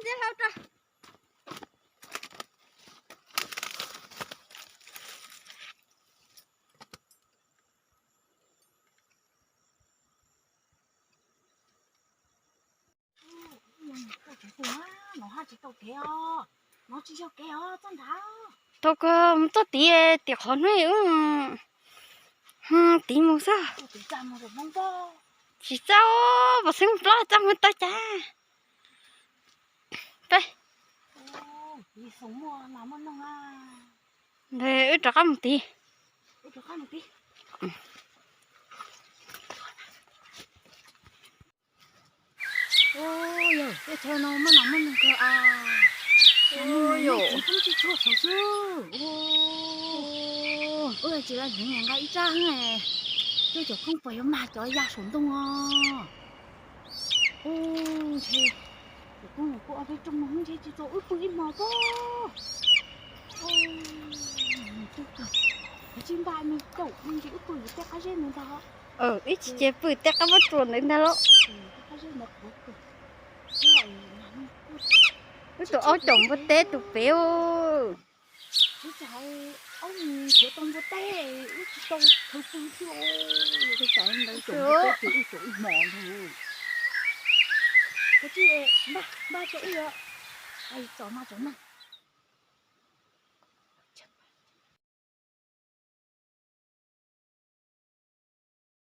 Neb hlau rau. Tau kawg mus txoj tid, tim qhov hnub wb tiv mus xwb. Tsis txaj, pom xeeb plaub txaj muag tau cas. Peb, wb rov qab mus tiv. Yog tej chaw no muaj nas muaj noog kawg as. Yog, txiv poob tsuag tsuag saud xwb. Ua tsis laj heev, nqa ib tsab heev. Coj cov koob puas yuav mag cov ya saum ntoo os. Ntshe cov koob kuj ob peb rooj no ntshe tsis txaus wb pw ib hmo pob. Tsis npaj nws caum nws ntshe wb pw tej qab zeb ntawd ntag. Ib tsis ces pw tej qab pob tsuas ntawd ntag los. Wb tus aub caum npua teb tus pem. Ub, cas aub nws khiav tau npua teb, wb tsis tau khawv pw thiab. Tus aub ntawd caum npua teb ces wb caum ib hmo ntag. Koj tsis npaj, npaj rau wb, txom mas txom neeg.